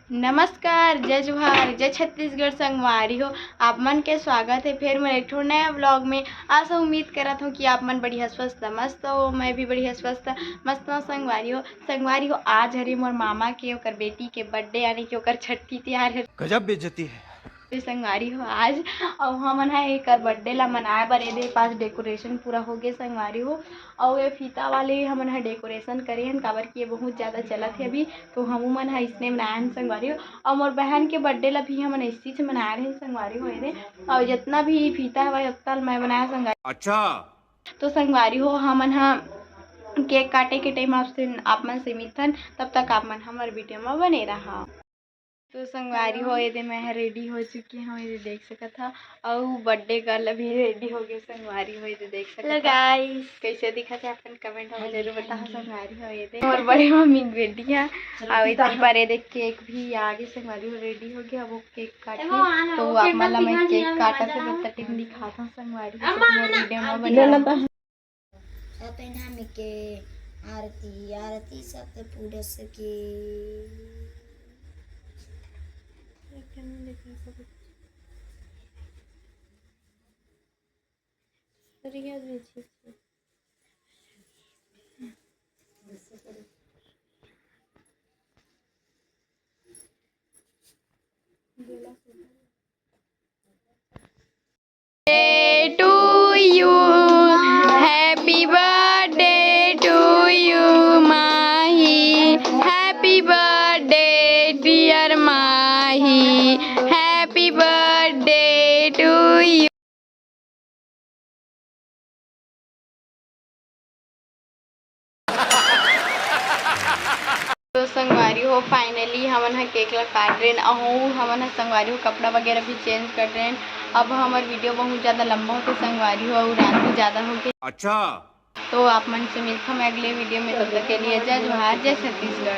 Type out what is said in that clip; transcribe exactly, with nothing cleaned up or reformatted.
नमस्कार, जय जोहार, जय छत्तीसगढ़ संगवारी हो। आप मन के स्वागत है फिर मोर एक ठो नया व्लॉग में। आशा उम्मीद करत हूँ कि आप मन बढ़िया स्वस्थ मस्त हो, मैं भी बढ़िया स्वस्थ मस्त हूँ संगवारी हो। संगवारी हो, आज हरे मोर मामा के ओकर बेटी के बर्थडे, यानी कि ओकर छट्ठी तिहार है। गजब बेइज्जती है। तो संगवारी हो आज, अउ हमन ह एकर बर्थडे ला मनाए बर एदे पास डेकोरेशन पूरा हो गे संगवारी हो। अउ ये फीता वाले हमन ह डेकोरेशन करे हन, काबर कि ये बहुत ज्यादा चलत हे अभी, तो हमू मन ह इसने बनाए हन संगवारी हो। अउ मोर बहन के बर्थडे ला भी हमन ऐसी से मनाए रहे संगवारी हो एदे। अउ जितना भी फीता हवय ओतना मैं बनाए संगवारी। अच्छा। तो संगवारी हो, हमन ह केक काटे के टाइम आप से, आप मन से मिलथन, तब तक आप मन हमर वीडियो में बने रहा। तो संगवारी हो, एदे मैं ह रेडी हो चुकी हूँ, एदे देख सकत हा। अउ बर्थडे गर्ल भी रेडी हो गए संगवारी हो, एदे देख सकत हा। गाइस, कैसे दिखत है अपन कमेंट में जरूर बताओ संगवारी हो। एदे मोर बड़े मम्मी के बेटी है, अउ एदे पर एदे केक भी आ गए संगवारी हो, रेडी हो गया। अब वो केक काटी, तो आप मन ला मैं केक काटा से तब तक दिखाता हूँ संगवारी हो, सब मोर वीडियो में बने रहा। सत्यनारायण के आरती, आरती सत्य पुरुष के। Birthday to you, happy birthday to you, Mahi, happy birthday dear Mahi, happy birthday to you। तो संगवारी हो, finally हमन ह केक ला काट रेन, अहू हमन ह संगवारी हो कपड़ा वगैरह भी चेंज कर रेन। अब हमर वीडियो बहुत ज्यादा लंबा होथे संगवारी हो, अउ रात भी ज्यादा हो गई। अच्छा। तो आप मन से मिलथम अगले वीडियो में, तब तक के लिए जय जोहार, जय छत्तीसगढ़।